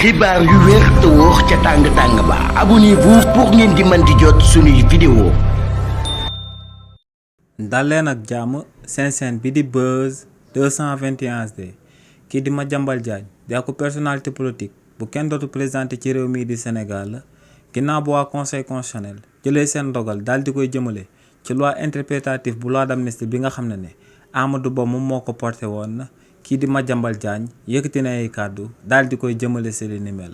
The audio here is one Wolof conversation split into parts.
xibaar yu wér te wóor ca tàng-tàng ba abonnez-vous pour ngeen di mën di jot suñuy vidéo. dal leen ak jàmm seen chaîne bi di Buzz 221 HD kii di Madiambal Diagne di ak personnalité politique bu kenn dootu présenté ci réew mii di Sénégal ginnaaw bu waa conseil constitutionnel jëlee seen ndogal daal di koy jëmale ci loi interprétative bu loi d'amnistie bi nga xam ne Amadou Ba moom moo ko porté woon kii di Madiambal Diagne yëkkati na ay kàddu daal di koy jëmale si li ni mel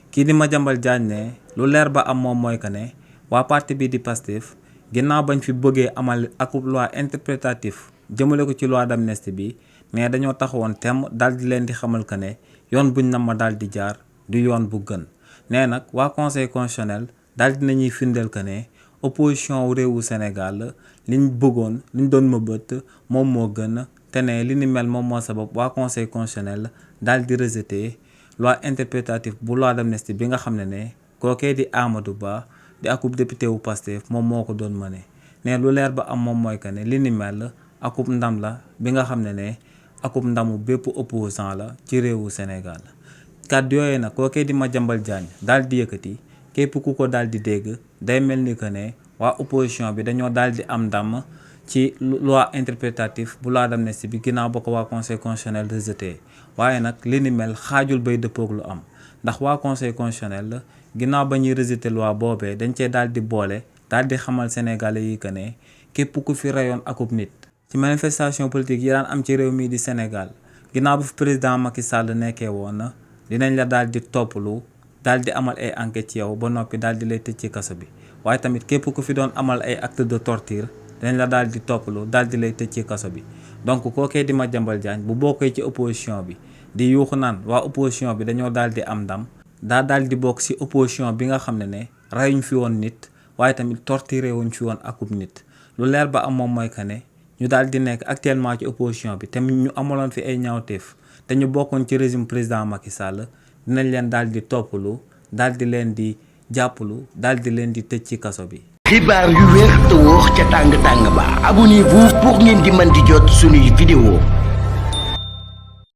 kii di Madiambal Diagne ne lu leer ba am moom mooy que ne waa parti bi di Pastef ginnaaw bañ fi bëggee amal akub loi interprétatif jëmale ko ci loi d'amnistie bi mais dañoo taxawoon temm daal di leen di xamal que ne yoon buñ na ma daal di jaar du yoon bu gën nee nag waa conseil constitutionnel daal di nañuy firndeel que ne opposition wu réewu Sénégal liñ bëggoon liñ doon mëbët moom moo gën te ne li ni mel moom moo sabab waa conseil constitutionnel daal di rejeter loi interprétative bu loi d'amnistie bi nga xam ne kookee di Amadou Ba di akub député wu Pastef moom moo ko doon mëne ne lu leer ba am moom mooy que ne li ni mel akub ndam la bi nga xam ne akub ndamu bépp opposant la ci réewu Sénégal kàddu yooyu nag kookee di Madiambal Diagne daal di yëkkati képp ku ko daal di dégg day mel ni que ne waa opposition bi dañoo daal di am ndam ci loi interprétative bu loi d'amnistie bi ginnaaw ba ko waa conseil constitutionnel rejeté waaye nag li ni mel xaajul bay dëppoog lu am ndax waa conseil constitutionnel ginnaaw ba ñuy rejeté loi boobee dañ cee daal di boole daal di xamal sénégalais yi que ne képp ku fi rayoon akub nit ci manifestation politique yi daan am ci réew mii di Sénégal ginnaaw bu fi président Macky Sall nekkee woon dinañ la daal di topplu daal di amal ay enquête ci yow ba noppi daal di lay tëj ci kaso bi waaye tamit képp ku fi doon amal ay acte de torture dañ la daal di topplu daal di lay tëj ci kaso bi donc kookee di Madiambal Diagne bu bokkee ci opposition bi di yuuxu naan waa opposition bi dañoo daal di am ndam daal di bokk ci opposition bi nga xam ne rayuñ fi woon nit waaye tamit torturé wuñ fi woon akub nit lu leer ba am moom mooy que ne ñu daal di nekk actuellement ci opposition bi te ñu amaloon fi ay ñaawteef te ñu bokkoon ci régime président Macky Sall dinañ leen daal di topplu daal di leen di jàppalu daal di leen di tëj ci kaso bi. xibaar yu wér te wóor ca tàng-tàng ba abonnez-vous pour ngeen di mën di jot suñuy vidéo.